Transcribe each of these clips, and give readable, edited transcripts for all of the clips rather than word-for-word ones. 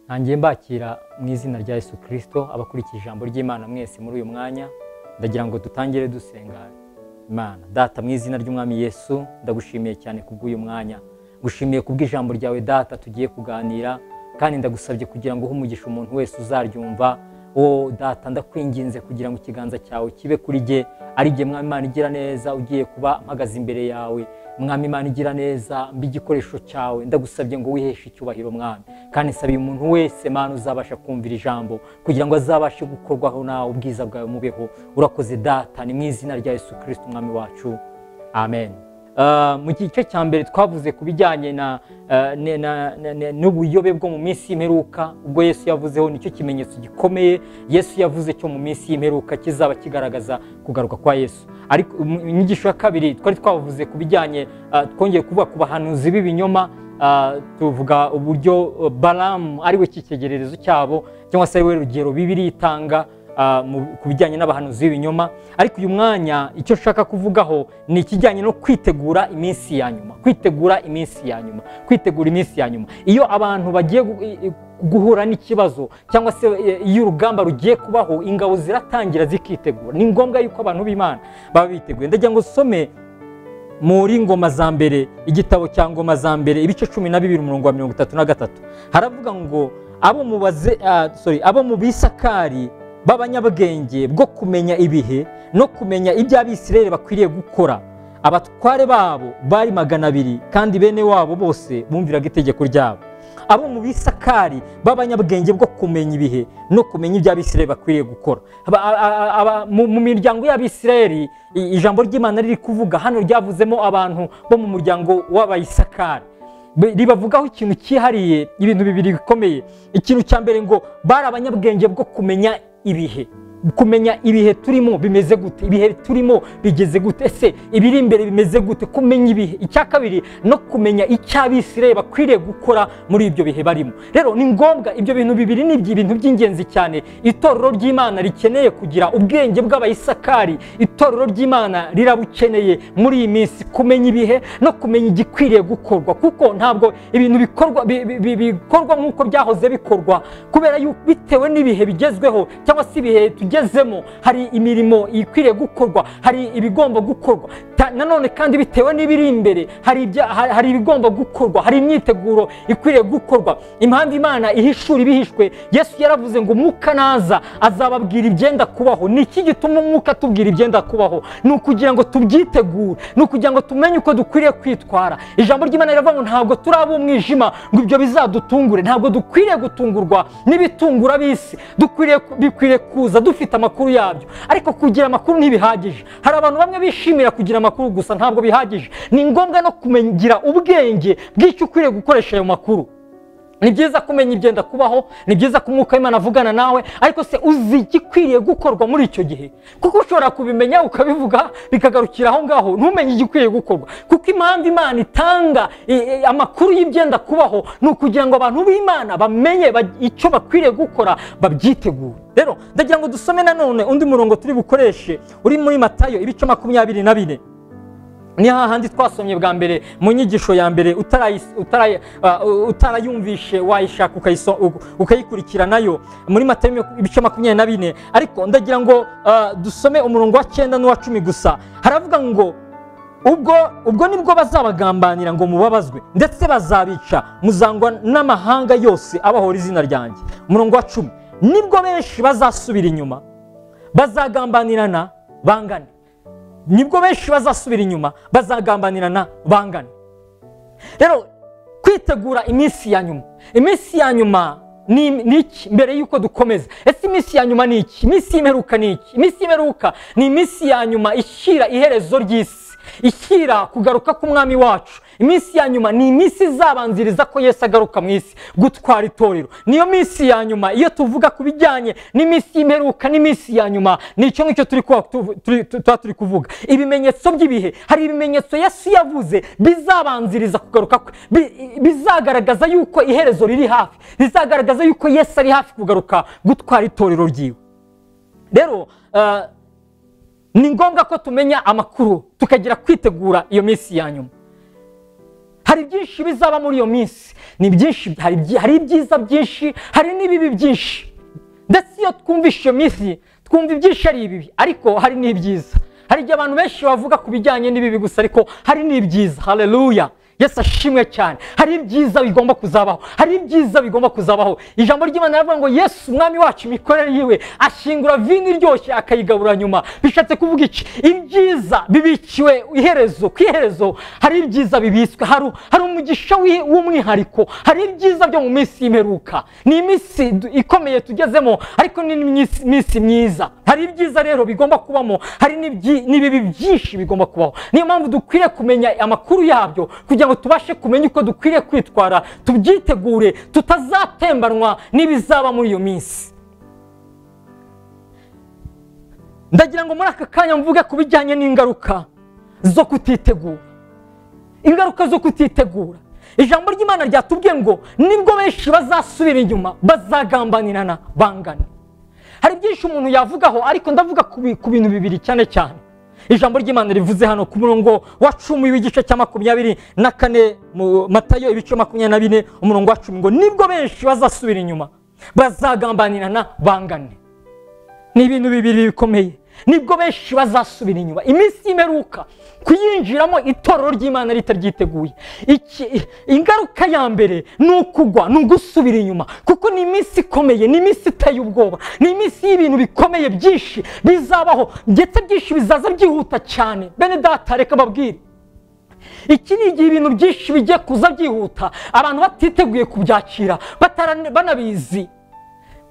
Ntangiye mbakira mu izina rya Yesu Kristo abakurikiye ijambo ry'Imana mwese muri uyu mwanya. Ndagira ngo dutangire dusenga Imana. Data, mu izina ry'Umwami Yesu, ndagushimiye cyane kubw'uyu mwanya, ngushimiye kubw'ijambo ryawe Data tugiye kuganira, kandi ndagusabye kugira ngo uhe umugisha umuntu wese uzaryumva. O Data, ndakwinginze kugira ngo ikiganza cyawe kibe kuri jye, ari jye Mwami Imana igira neza ugiye kuba mpagaze imbere yawe. Mwami Imana igira neza, mbe igikoresho cyawe, ndagusabye ngo wiheshe icyubahiro Mwami. Kandi nsabiye umuntu wese Mana uzabasha kumvira ijambo kugira ngo azabashe gukorwaho nawe, ubwiza bwawe mubeho. Urakoze Data, ni mu izina rya Yesu Kristo Umwami wacu, amen. Mu gice cya mbere twavuze ku bijyanye n'ubuyobe bwo mu minsi y'imperuka, ubwo Yesu yavuzeho nicyo kimenyetso gikomeye Yesu yavuze cyo mu minsi y'imperuka kizaba kigaragaza kugaruka kwa Yesu. Ariko inyigisho ya kabiri twari twavuze ku bijyanye, twongeye kuvuga ku bahanuzi b'ibinyoma, tuvuga uburyo Balamu ari we cyitegererezo cyabo, cyangwa se ari we rugero Bibiliya itanga ku bijyanye n'abahanuzi b'ibinyoma. Ariko uyu mwanya icyo nshaka kuvugaho ni ikijyanye no kwitegura iminsi ya nyuma, kwitegura iminsi ya nyuma, kwitegura iminsi ya nyuma. Iyo abantu bagiye guhura n'ikibazo cyangwa se iyo urugamba rugiye kubaho, ingabo ziratangira zikitegura. Ni ngombwa yuko abantu b'Imana baba biteguye. Ndagira ngo some muri Ngoma za Mbere, igitabo cya Ngoma za Mbere, ibice 12 umurongo wa 33, haravuga ngo abo mu Bisakari b'abanyabwenge bwo kumenya ibihe no kumenya ibyo Abisirayeli bakwiriye gukora, abatware babo bari 200, kandi bene wabo bose bumviraga itegeko ryabo. Abo mu Bisakari b'abanyabwenge bwo kumenya ibihe no kumenya ibyo Abisirayeli bakwiriye gukora. Mu miryango y'Abisirayeli, ijambo ry'Imana riri kuvuga hano ryavuzemo abantu bo mu muryango w'Abayisakari, ribavugaho ikintu cyihariye, ibintu bibiri bikomeye. Ikintu cya mbere ngo bari abanyabwenge bwo kumenya ibihe, kumenya ibihe turimo bimeze gute, ibihe turimo bigeze gute, ese ibiri imbere bimeze gute, kumenya ibihe. Icya kabiri no kumenya icyo Abisirayeli bakwiriye gukora muri ibyo bihe barimo. Rero ni ngombwa ibyo bintu bibiri ni ibintu by'ingenzi cyane. Itorero ry'Imana rikeneye kugira ubwenge bw'Abayisakari, itorero ry'Imana rirabukeneye muri iyi minsi, kumenya ibihe no kumenya igikwiriye gukorwa, kuko ntabwo ibintu bikorwa nk'uko byahoze bikorwa, kubera yuko bitewe n'ibihe bigezweho cyangwa se ibihe tugezemo, hari imirimo ikwiriye gukorwa, hari ibigomba gukorwa. Nanone kandi bitewe n'ibiri imbere hari ibigomba gukorwa, hari imyiteguro ikwiriye gukorwa. Impamvu Imana ihishura ibihishwe, Yesu yaravuze ngo umwuka naza azababwira ibyenda kubaho. Ni iki gituma umwuka atubwira ibyenda kubaho? Ni ukugira ngo tubyitegure, ni ukugira ngo tumenye uko dukwiriye kwitwara. Ijambo ry'Imana riravuga ngo ntabwo turi ab'umwijima ngo ibyo bizadutungure. Ntabwo dukwiriye gutungurwa n'ibitungura b'isi, bikwiriye kuza dufite amakuru yabyo. Ariko kugira amakuru ntibihagije. Hari abantu bamwe bishimira kugira amakuru gusa, ntabwo bihagije. Ni ngombwa no kugira ubwenge bw'icyo ukwiriye gukoresha ayo makuru. Ni byiza kumenya ibyenda kubaho, ni byiza ko umwuka w'Imana avugana nawe, ariko se uzi igikwiriye gukorwa muri icyo gihe? Kuko ushobora kubimenya ukabivuga bikagarukira aho ngaho, ntumenye igikwiriye gukorwa. Kuko impamvu Imana itanga amakuru y'ibyenda kubaho ni ukugira ngo abantu b'Imana bamenye icyo bakwiriye gukora, babyitegure. Rero ndagira ngo dusome nanone undi murongo turi bukoreshe uri muri Matayo ibice 24. Ni hahandi twasomye bwa mbere mu nyigisho ya mbere, utarayumvishe wayishaka ukayikurikira nayo muri Matayo ibice 24. Ariko ndagira ngo dusome umurongo wa 9 n'uwa 10 gusa. Haravuga ngo ubwo nibwo bazabagambanira ngo mubabazwe, ndetse bazabica, muzangwa n'amahanga yose abahora izina ryanjye. Umurongo wa 10, nibwo benshi bazasubira inyuma, bazagambanirana bangane. Nibwo benshi bazasubira inyuma, bazagambanirana bangane. Rero kwitegura iminsi ya nyuma, iminsi ya nyuma ni iki? Mbere yuko dukomeza, ese iminsi ya nyuma ni iki? Iminsi y'imperuka ni iki? Iminsi y'imperuka ni iminsi ya nyuma ishyira iherezo ry'isi, ishyira kugaruka k'Umwami wacu. Iminsi ya nyuma ni iminsi izabanziriza ko Yesu agaruka mu isi gutwara itorero. Niyo minsi ya nyuma. Iyo tuvuga ku bijyanye n'iminsi y'imperuka n'iminsi ya nyuma, nicyo ngicyo turi kuvuga. Ibimenyetso by'ibihe, hari ibimenyetso Yesu yavuze bizabanziriza kugaruka kwe, bizagaragaza yuko iherezo riri hafi, bizagaragaza yuko Yesu ari hafi kugaruka gutwara itorero ryiwe. Rero ni ngombwa ko tumenya amakuru tukagira kwitegura iyo minsi ya nyuma. Hari byinshi bizaba muri iyo minsi, ni byinshi, hari ibyiza byinshi, hari n'ibibi byinshi. Ndetse iyo twumvishe iyo minsi twumva ibyinshi ari ibibi, ariko hari n'ibyiza. Hari igihe abantu benshi bavuga ku bijyanye n'ibibi gusa, ariko hari n'ibyiza. Haleluya, Yesu ashimwe cyane. Hari ibyiza bigomba kuzabaho, hari ibyiza bigomba kuzabaho. Ijambo ry'Imana riravuga ngo Yesu umwami wacu imikorere yiwe ashingura vino iryoshye akayigabura nyuma. Bishatse kuvuga iki? Ibyiza bibikiwe iherezo, ku iherezo hari ibyiza bibitswe, hari umugisha w'umwihariko, hari ibyiza byo mu minsi y'imperuka. Ni iminsi ikomeye tugezemo, ariko ni iminsi myiza. Hari ibyiza rero bigomba kubamo, hari n'ibibi byinshi bigomba kubaho. Niyo mpamvu dukwiriye kumenya amakuru yabyo kugira ngo tubashe kumenya uko dukwiriye kwitwara, tubyitegure, tutazatembanwa n'ibizaba muri iyo minsi. Ndagira ngo muri aka kanya mvuge ku bijyanye n'ingaruka zo kutitegura. Ingaruka zo kutitegura. Ijambo ry'Imana ryatubwiye ngo nibwo benshi bazasubira inyuma, bazagambanirana bangana. Hari byinshi umuntu yavugaho, ariko ndavuga ku bintu bibiri cyane cyane. Ijambo ry'Imana rivuze hano ku murongo wa 10 w'igice cya 24 mu Matayo ibice 24 umurongo wa 10 ngo nibwo benshi bazasubira inyuma, bazagambanirana bangane. Ni ibintu bibiri bikomeye. Nibwo benshi bazasubira inyuma. Iminsi y'imperuka kuyinjiramo itorero ry'Imana ritaryiteguye. Ingaruka ya mbere ni ukugwa, ni ugusubira inyuma, kuko ni iminsi ikomeye, ni iminsi iteye ubwoba, ni iminsi y'ibintu bikomeye byinshi bizabaho, ndetse byinshi bizaza byihuta cyane. Bene data, reka mbabwire, iki ni igihe ibintu byinshi bigiye kuza byihuta, abantu batiteguye kubyakira, banabizi.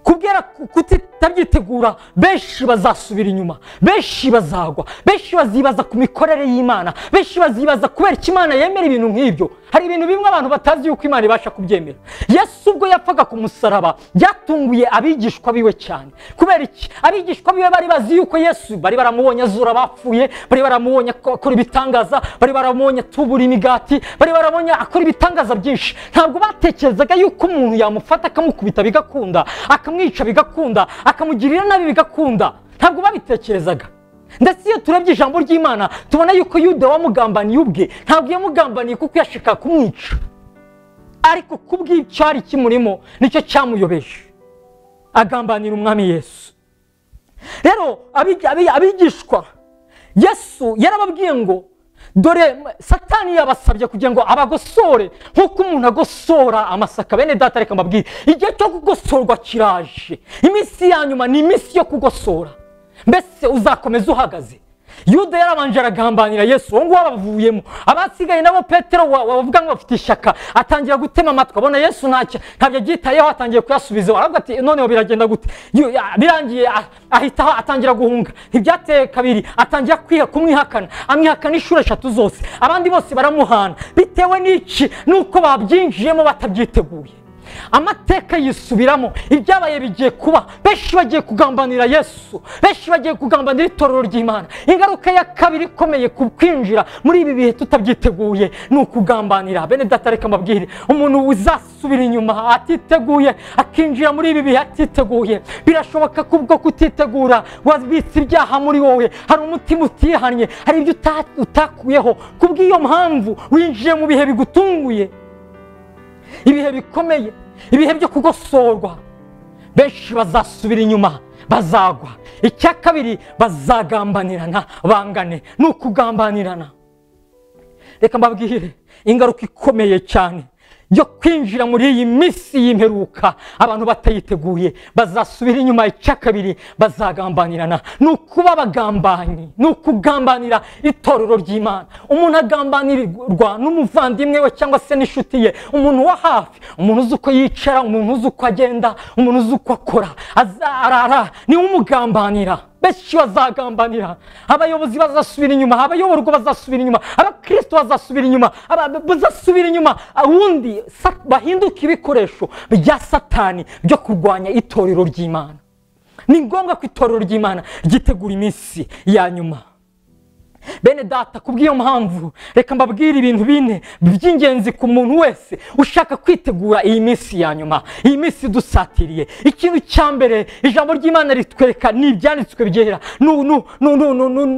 Kubwira kutabyitegura, benshi bazasubira inyuma, benshi bazagwa, benshi bazibaza ku mikorere y'Imana, benshi bazibaza kubera ko Imana yemera ibintu nk'ibyo. Hari ibintu bimwe abantu batazi yuko Imana ibasha kubyemera. Yesu ubwo yapfaga ku musaraba byatunguye abigishwa biwe cyane. Kubera iki? Abigishwa biwe bari bazi yuko Yesu, bari baramubonye azura abapfuye, bari baramubonye akora ibitangaza, bari baramubonye atubura imigati, bari baramubonye akora ibitangaza byinshi. Ntabwo batekerezaga yuko umuntu yamufata akamukubita bigakunda, akamwica bigakunda, akamugirira nabi bigakunda. Ntabwo babitekerezaga. Ndetse iyo turebye ijambo ry'Imana tubona yuko Yuda wamugambaniye ubwe ntabwo yamugambaniye kuko yashaka kumwica, ariko kubw'icyari kimurimo nicyo cyamuyobeje, agambanira umwami Yesu. Rero abigishwa Yesu yarababwiye ngo dore Satani yabasabye kugira ngo abagosore nk'uko umuntu agosora amasaka. Bene data, reka mbabwire, igihe cyo kugosorwa kiraje. Iminsi ya nyuma ni iminsi yo kugosora. Mbese uzakomeza uhagaze? Yuda yarabanje aragambanira Yesu, uwo nguwo abavuyemo. Abasigaye nabo Petero wavuga ngo bafite ishyaka, atangira gutema amatwi, abona Yesu ntabyo abyitayeho, atangiye kuyasubiza. Aravuga ati noneho biragenda gute? Birangiye ahita atangira guhunga. Ntibyateye kabiri, atangira kumwihakana, amwihakana inshuro 3 zose. Abandi bose baramuhana. Bitewe n'iki? Nuko babyinjiyemo batabyiteguye. Amateka yisubiramo, ibyabaye bigiye kuba. Benshi bagiye kugambanira Yesu, benshi bagiye kugambanira itorero ry'Imana. Ingaruka ya kabiri ikomeye ku kwinjira muri ibi bihe tutabyiteguye ni ukugambanira. Bene data, reka mbabwire, umuntu uzasubira inyuma atiteguye, akinjira muri ibi bihe atiteguye, birashoboka kubwo kutitegura wabitse ibyaha muri wowe, hari umutima utihannye, hari ibyo utakuyeho. Kubw'iyo mpamvu winjiye mu bihe bigutunguye, ibihe bikomeye, ibihe byo kugosorwa. Benshi bazasubira inyuma, bazagwa. Icya kabiri, bazagambanirana bangane. Ni ukugambanirana. Reka mbabwire ingaruka ikomeye cyane yo kwinjira muri iyi minsi y'imperuka abantu batayiteguye, bazasubira inyuma. Icya kabiri, bazagambanirana. Ni ukuba abagambanyi, ni ukugambanira itorero ry'Imana. Umuntu agambanirwa n'umuvandimwe we cyangwa se n'inshuti ye, umuntu wa hafi, umuntu uzi uko yicara, umuntu uzi uko agenda, umuntu uzi uko akora, arara, niwe umugambanira. Benshi bazagambanira. Abayobozi bazasubira inyuma, abayoborwa bazasubira inyuma, abakristo bazasubira inyuma, bazasubira inyuma, ubundi bahinduka ibikoresho bya Satani byo kurwanya itorero ry'Imana. Ni ngombwa ko itorero ry'Imana ryitegura iminsi ya nyuma. Bene data, kubw'iyo mpamvu reka mbabwire ibintu bine by'ingenzi ku muntu wese ushaka kwitegura iyi minsi ya nyuma, iyi minsi dusatiriye. Ikintu cya mbere ijambo ry'Imana ritwereka ni ibyanditswe byera,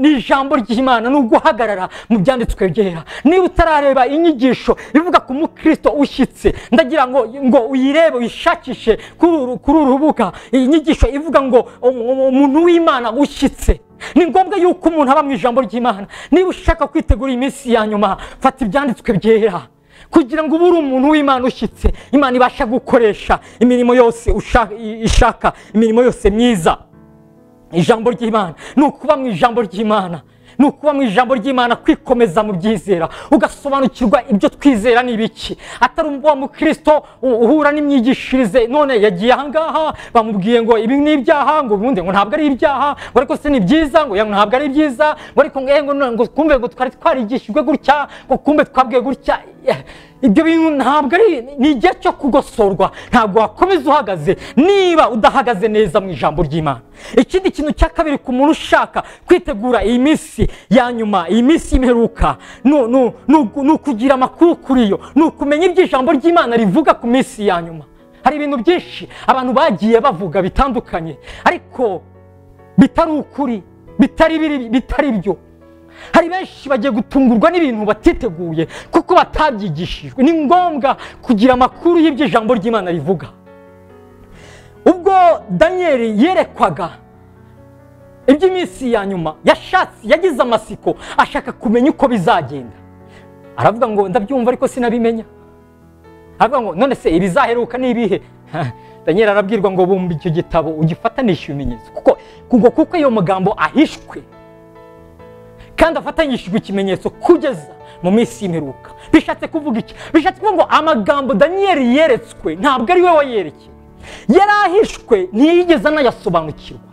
ni ijambo ry'Imana, ni uguhagarara mu byanditswe byera. Niba utarareba inyigisho ivuga ku mukristo ushyitse, ndagira ngo uyirebe, uyishakishe kuri uru rubuga. Iyi nyigisho ivuga ngo umuntu w'Imana ushyitse. Ni ngombwa yuko umuntu aba mu ijambo ry'Imana. Niba ushaka kwitegura iminsi ya nyuma, fata ibyanditswe byera kugira ngo ube uri umuntu w'Imana ushyitse, Imana ibasha gukoresha imirimo yose ishaka, imirimo yose myiza. Ijambo ry'Imana ni ukuba mu ijambo ry'Imana, ni ukuba mu ijambo ry'Imana, kwikomeza mu byizera, ugasobanukirwa ibyo twizera ni ibiki. Atari uwa mukristo uhura n'imyigishirize, none yagiye ahangaha bamubwiye ngo ibi ni ibyaha, ngo ubundi ngo ntabwo ari ibyaha, ngo ariko se ni byiza, ngo ntabwo ari byiza, ngo ariko ngo kumbe ngo twari twarigishijwe gutya, ngo kumbe twabwiye gutya. Ibyo bintu ntabwo ari, ni igihe cyo kugosorwa. Ntabwo wakomeza uhagaze niba udahagaze neza mu ijambo ry'Imana. Ikindi kintu cya kabiri ku muntu ushaka kwitegura iyi minsi ya nyuma, iyi minsi y'imperuka, ni ukugira amakuru kuri yo, ni ukumenya ibyo ijambo ry'Imana rivuga ku minsi ya nyuma. Hari ibintu byinshi abantu bagiye bavuga bitandukanye, ariko bitari ukuri, bitari byo. Hari benshi bagiye gutungurwa n'ibintu batiteguye kuko batabyigishijwe. Ni ngombwa kugira amakuru y'ibyo ijambo ry'Imana rivuga. Ubwo Daniel yerekwaga iby'iminsi ya nyuma, yashatse, yagize amasiko, ashaka kumenya uko bizagenda. Aravuga ngo ndabyumva ariko sinabimenya. Aravuga ngo none se ibizaheruka ni ibihe? Daniel arabwirwa ngo bumba icyo gitabo ugifatanishe ibimenyetso, kuko iyo magambo ahishwe kandi afatanyishijwe ikimenyetso kugeza mu minsi y'imperuka. Bishatse kuvuga iki? Bishatse kuvuga ngo amagambo Daniel yeretswe ntabwo ari we wayerekewe, yarahishwe, ntiyigeze anayasobanukirwa.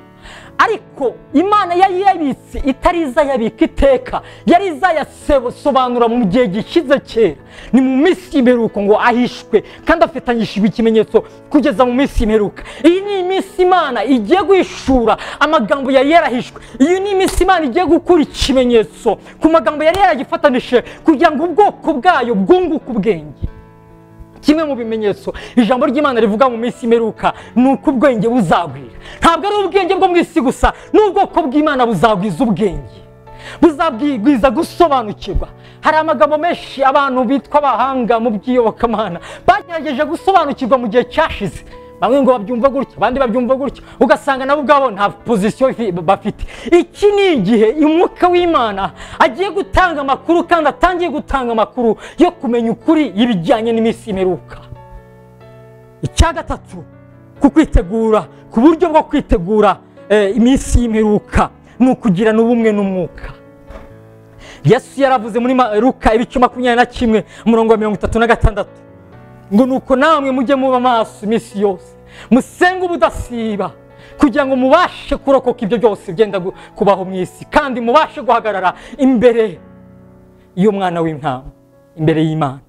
Ariko Imana yari yabitse, itari izayabika iteka, yari izayasobanura mu gihe gishize kera. Ni mu minsi y'imperuka ngo ahishwe kandi afatanyishijwe ikimenyetso kugeza mu minsi y'imperuka. Iyi ni iminsi Imana igiye guhishura amagambo yari yarahishwe. Iyi ni iminsi Imana igiye gukura ikimenyetso ku magambo yari yaragifatanije kugira ngo ubwoko bwayo bwunguke ubwenge. Kimwe mu bimenyetso ijambo ry'Imana rivuga mu minsi y'imperuka ni uko ubwenge buzagwira. Ntabwo ari ubwenge bwo mu isi gusa, n'ubwoko bw'Imana buzagwiza ubwenge, buzabwigwiza gusobanukirwa. Hari amagambo menshi abantu bitwa abahanga mu by'iyobokamana bagerageje gusobanukirwa mu gihe cyashize. Bamwe ngo babyumva gutya, abandi babyumva gutya, ugasanga nabo ubwabo nta position bafite. Iki ni igihe umwuka w'Imana agiye gutanga amakuru, kandi atangiye gutanga amakuru yo kumenya ukuri y'ibijyanye n'iminsi y'imperuka. Icya gatatu, ku kwitegura, ku buryo bwo kwitegura iminsi y'imperuka, ni ukugirana ubumwe n'umwuka. Yesu yaravuze muri Luka ibice 21 umurongo wa 36 ngo nuko namwe mujye muba maso iminsi yose, musenge ubudasiba, kugira ngo mubashe kurokoka ibyo byose byenda kubaho mu isi, kandi mubashe guhagarara imbere y'umwana w'intama, imbere y'Imana.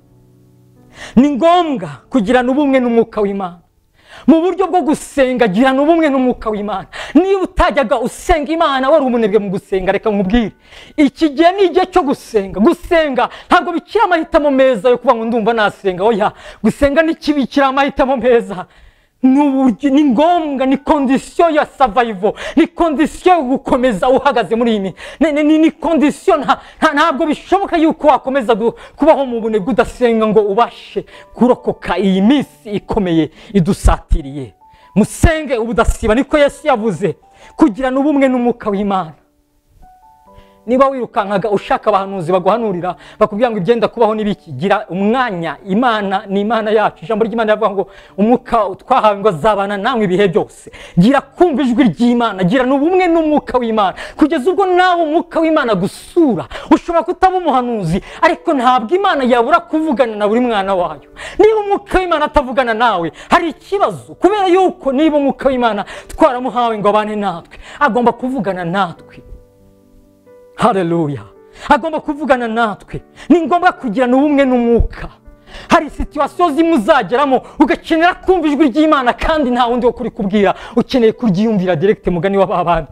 Ni ngombwa kugirana ubumwe n'umwuka w'Imana. Mu buryo bwo gusenga, girana ubumwe n'umwuka w'Imana. Niba utajyaga usenga Imana wari umunebwe mu gusenga, reka nkubwire, iki gihe ni igihe cyo gusenga. Gusenga ntabwo bikiri amahitamo meza yo kuba ngo ndumva nasenga, oya. Gusenga ntibikiri amahitamo meza, ni ngombwa, ni kondisiyo ya survival, ni kondisiyo yo gukomeza uhagaze muri iyi, ni kondisiyo. Ntabwo bishoboka yuko wakomeza kubaho mu bunebwe udasenga ngo ubashe kurokoka iyi minsi ikomeye idusatiriye. Musenge ubudasiba, niko Yesu yavuze, kugirana ubumwe n'umwuka w'Imana. Niba wirukankaga ushaka abahanuzi baguhanurira bakubwira ngo ibyenda kubaho n'ibiki, gira umwanya. Imana ni Imana yacu. Ijambo ry'Imana rivuga ngo umwuka twahawe ngo azabana namwe ibihe byose. Gira kumva ijwi ry'Imana, gira n'ubumwe n'umwuka w'Imana, kugeza ubwo nawe umwuka w'Imana gusura. Ushobora kutaba umuhanuzi, ariko ntabwo Imana yabura kuvugana na buri mwana wayo. Niba umwuka w'Imana atavugana nawe, hari ikibazo, kubera yuko niba umwuka w'Imana twaramuhawe ngo abane natwe, agomba kuvugana natwe. Haleluya, agomba kuvugana natwe. Ni ngombwa kugirana ubumwe n'umwuka. Hari situation zimuzageramo ugakenera kumva ijwi ry'Imana kandi nta wundi wo kurikubwira, ukeneye kuryiyumvira direct mugani w'ababandi,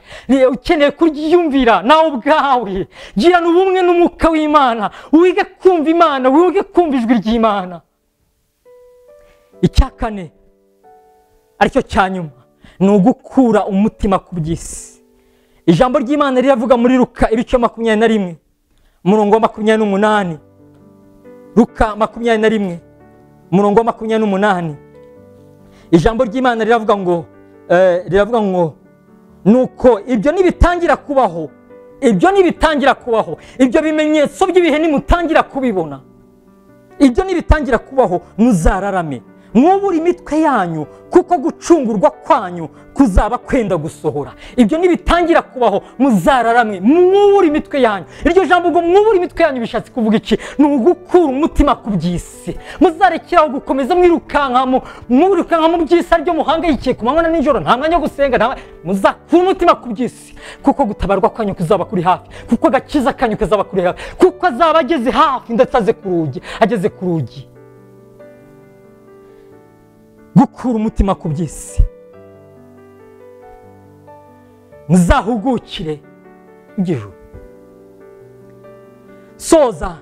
ukeneye kuryiyumvira nawe ubwawe. Girana ubumwe n'umwuka w'Imana, wige kumva Imana, wige kumva ijwi ry'Imana. Icya kane aricyo cya nyuma ni ugukura umutima ku by'isi. Ijambo ry'Imana riravuga muri Luka ibice 21 umurongo wa 28. Luka 21 umurongo wa 28, ijambo ry'Imana riravuga ngo nuko ibyo nibitangira kubaho, ibyo nibitangira kubaho, ibyo bimenyetso by'ibihe nimutangira kubibona, ibyo nibitangira kubaho muzararame, mwubure imitwe yanyu, kuko gucungurwa kwanyu kuzaba kwenda gusohora. Ibyo nibitangira kubaho muzararamwe, mwubure imitwe yanyu. Iryo jambo ngo mwubure imitwe yanyu bishatse kuvuga iki? Ni ugukura umutima ku by'isi. Muzarekeraho gukomeza mwirukanka mu by'isi aryo muhangayikiye ku manywa na nijoro, nta mwanya wo gusenga, muzakura umutima ku by'isi, kuko gutabarwa kwanyu kuzaba kuri hafi, kuko agakiza kanyu kazaba kuri hafi, kuko azaba ageze hafi ndetse aze ku rugi, ageze ku rugi. Gukura umutima ku by'isi, muzahugukire iby'ijuru. Soza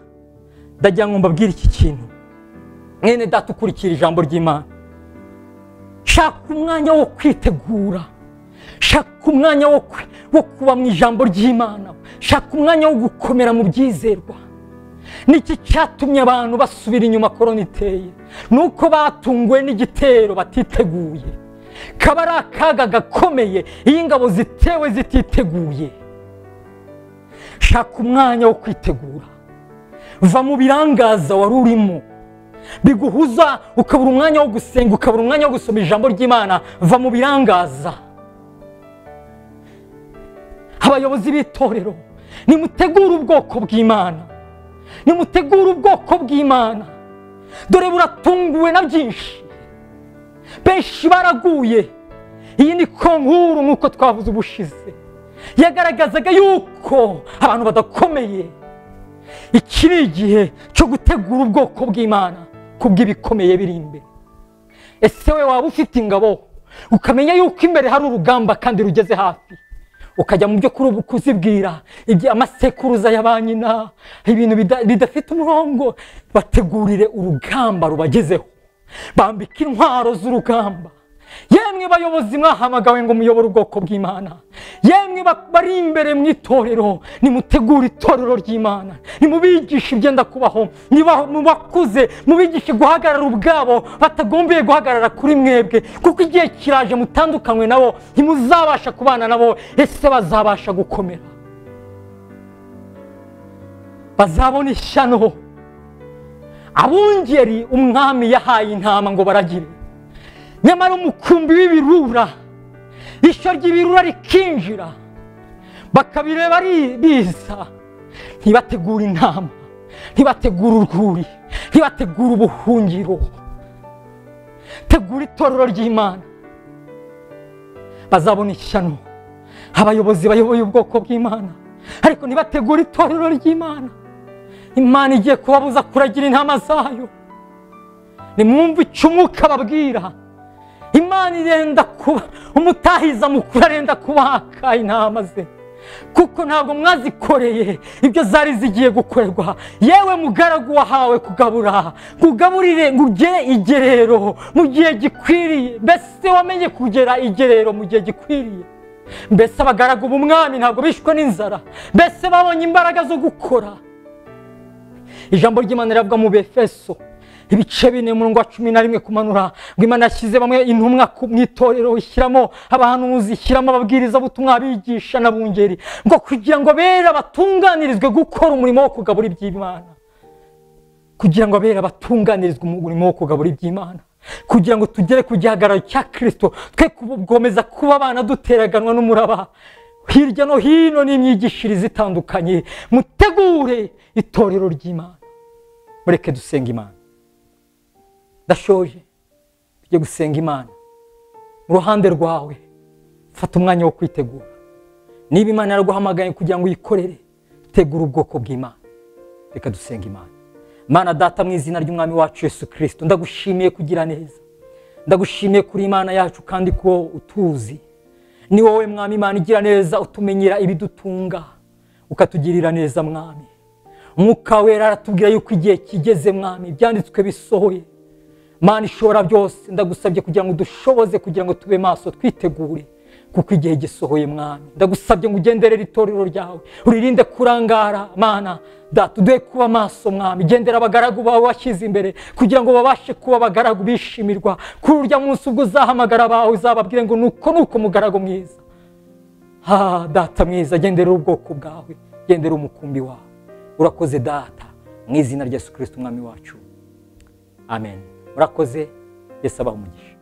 ndagira ngo mbabwire iki kintu, mwene data ukurikira ijambo ry'Imana, shaka umwanya wo kwitegura, shaka umwanya wo kuba mu ijambo ry'Imana, shaka umwanya wo gukomera mu byizerwa. Niki cyatumye abantu basubira inyuma korona iteye? Nuko batunguwe n'igitero batiteguye. Kaba ari akaga gakomeye iyo ingabo zitewe zititeguye. Shaka umwanya wo kwitegura, va mu birangaza wari urimo biguhuza, ukabura umwanya wo gusenga, ukabura umwanya wo gusoma ijambo ry'Imana. Va mu birangaza. Abayobozi b'itorero, nimutegure ubwoko bw'Imana, nimutegure ubwoko bw'Imana. Dore buratunguwe na byinshi, benshi baraguye. Iyi ni konkuru nk'uko twavuze ubushize, yagaragazaga yuko abantu badakomeye. Iki ni igihe cyo gutegura ubwoko bw'Imana kubw'ibikomeye biri imbere. Ese we waba ufite ingabo, ukamenya yuko imbere hari urugamba kandi rugeze hafi, ukajya mu byo kuzibwira ibyo amasekuruza ya ba nyina, ibintu bidafite umurongo. Bategurire urugamba rubagezeho, bambike intwaro z'urugamba. Yemwe bayobozi mwahamagawe ngo muyobore ubwoko bw'Imana, yemwe bari imbere mu itorero, nimutegure itorero ry'Imana, nimubigishe ibyenda kubaho, mubakuze, mubigishe guhagarara ubwabo batagombiye guhagarara kuri mwebwe, kuko igihe kiraje mutandukanywe nabo, ntimuzabasha kubana nabo. Ese bazabasha gukomera? Bazabona ishyano. Abungeri umwami yahaye intama ngo baragire, nyamara umukumbi w'ibirura, ishyo ry'ibirura rikinjira, bakabireba ari biza, ntibategura intama, ntibategura urwuri, ntibategura ubuhungiro. Tegura itorero ry'Imana, bazabona ishyano. Abayobozi bayoboye ubwoko bw'Imana ariko ntibategura itorero ry'Imana, Imana igiye kubabuza kuragira intama zayo. Nimwumve icyo umwuka babwira. Imana irenda kuba umutahiza mukuru, arenda kubaka intama ze, kuko ntabwo mwazikoreye ibyo zari zigiye gukorerwa. Yewe mugaragu wahawe kugabura, kugaburire ngo ugere igerero mu gihe gikwiriye. Mbese wamenye kugera igerero mu gihe gikwiriye? Mbese abagaragu b'umwami ntabwo bishwe n'inzara? Mbese babonye imbaraga zo gukora? Ijambo ry'Imana riravuga mu Befeso ibice 4 umurongo wa 11 kumanura ngo Imana yashyize bamwe intumwa mu itorero, ishyiramo abahanuzi, ishyiramo ababwiriza butumwa, abigisha n'abungeri, ngo kugira ngo abera batunganirizwe gukora umurimo wo kugabura iby'Imana, kugira ngo abera batunganirizwe umurimo wo kugabura iby'Imana, kugira ngo tugere ku gihagararo cya Kristo, twe kugomeza kuba abana duteraganwa n'umuraba hirya no hino n'imyigishirize itandukanye. Mutegure itorero ry'Imana. Mureke dusenga Imana. Ndashoje, tujye gusenga Imana. Mu ruhande rwawe fata umwanya wo kwitegura. Niba Imana yaraguhamagaye kugira ngo uyikorere, tegura ubwoko bw'Imana. Reka dusenga Imana. Mana Data, mu izina ry'Umwami wacu Yesu Kristo, ndagushimiye kugira neza, ndagushimiye kuri Imana yacu kandi ko utuzi. Ni wowe Mwami Imana igira neza, utumenyera ibidutunga, ukatugirira neza Mwami. Umwuka Wera aratubwira yuko igihe kigeze Mwami, ibyanditswe bisohoye. Mana ishobora byose, ndagusabye kugira ngo dushoboze, kugira ngo tube maso twitegure, kuko igihe gisohoye Mwami. Ndagusabye ngo ugenderere itorero ryawe, uririnde kurangara. Mana Data, uduhe kuba maso Mwami, gendera abagaragu bawe washyize imbere, kugira ngo babashe kuba abagaragu bishimirwa. Kuri urya munsi ubwo uzahamagara abawe, uzababwire ngo nuko nuko mugaragu mwiza. Ha Data mwiza, gendera ubwoko bwawe, gendera umukumbi wawe. Urakoze Data, mu izina rya Yesu Kristo Umwami wacu, amen. Urakoze. Yesu abahe umugisha.